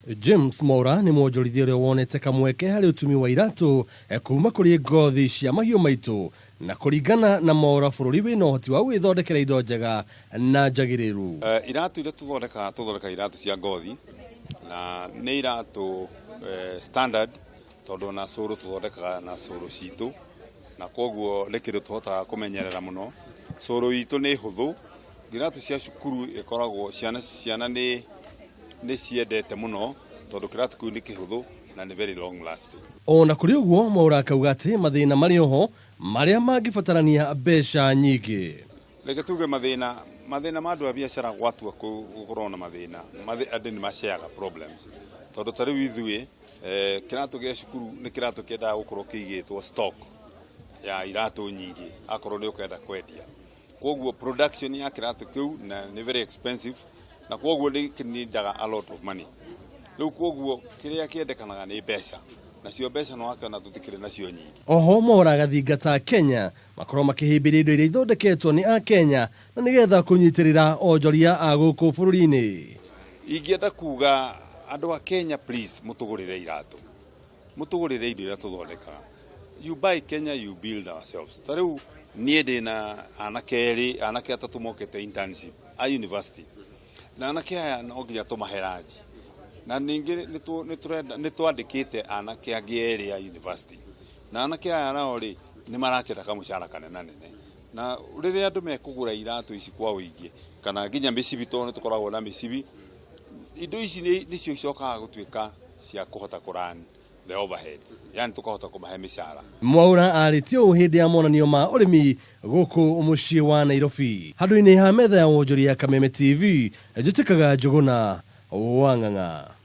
James Mwaura nĩ mwonjorithia ũrĩa wonete kamweke harĩ ũtumi wa iratũ kuma kũrĩ ngothi cia mahiũ maitũ na kũringana na Mwaura bũrũri wĩna ũhoti wa gwĩthondekera indo njega na njagĩrĩru. Iratũ iria tũthondekaga, tũthondekaga iratũ cia ngothi na nĩ iratũ standard tondũ ona cũrũ tũthondekaga na cũrũ citũ na koguo nĩ kĩndũ tũhotaga kũmenyerera mũno. Cũrũ itũ nĩ hũthũ, iratũ cia cukuru ĩkoragwo ciana ciana nĩ nĩ ciendete mũno tondũ kĩratũ kĩu nĩ kĩhũthũ na nĩ very long lasting. Ona kũrĩ ũguo Mwaura akauga atĩ mathĩna marĩ oho marĩa mangĩbatarania mbeca nyingĩ. Reke tuge mathĩna mathĩna ma andũ a biacara gwatua gũkorwo na mathĩna andũ nĩ maceaga problems tondũ ta rĩu ithuĩ eh, kĩratũ gĩa cukuru nĩ kĩratũ kĩendaga gũkorwo kĩigĩtwo stock ya iratũ nyingĩ akorwo nĩ ũkenda kwendia koguo production ya kĩratũ kĩu na nĩ very expensive na koguo nĩ kĩnindaga a lot of money rĩu koguo kĩrĩa kĩendekanaga nĩ mbeca nacio mbeca nĩ wakĩona tũtikĩrĩ nacio nyingĩ. Oho Mwaura agathingata Kenya makorwo makĩhĩmbĩria indo iria ithondeketwo nĩ Akenya na nĩgetha kũnyitĩrĩra onjoria a gũkũ bũrũri-inĩ. Ingĩenda kuga andũ a Kenya please mũtũgũrĩre iratũ, mũtũgũrĩre indo iria tũthondekaga. You buy Kenya, you build ourselves. Ta rĩu niĩ ndĩna anake erĩ, anake atatũ mokĩte internship a university. Na anake aya no nginya tũmahe ranji. Na ningĩ nĩ twandĩkĩte anake angĩ erĩ a university. Na anake aya nao rĩ, nĩ marakĩenda kamũcara kanenanene. Na rĩrĩa andũ mekũgũra iratũ ici kwa ũingĩ, kana nginya mĩcibi tondũ nĩ tũkoragwo na mĩcibi, indo ici nĩcio icokaga gũtuĩka cia kũhota kũ run the overheads, yani tũkahota kũmahe mĩcara. Mwaura arĩtie ũũ hĩndĩ ya monanio ma ũrĩmi gũkũ mũciĩ wa Nairobi. Handũ-inĩ ha metha ya wonjoria ya Kameme TV, njĩtĩkaga Njũgũna wa Ng'ang'a.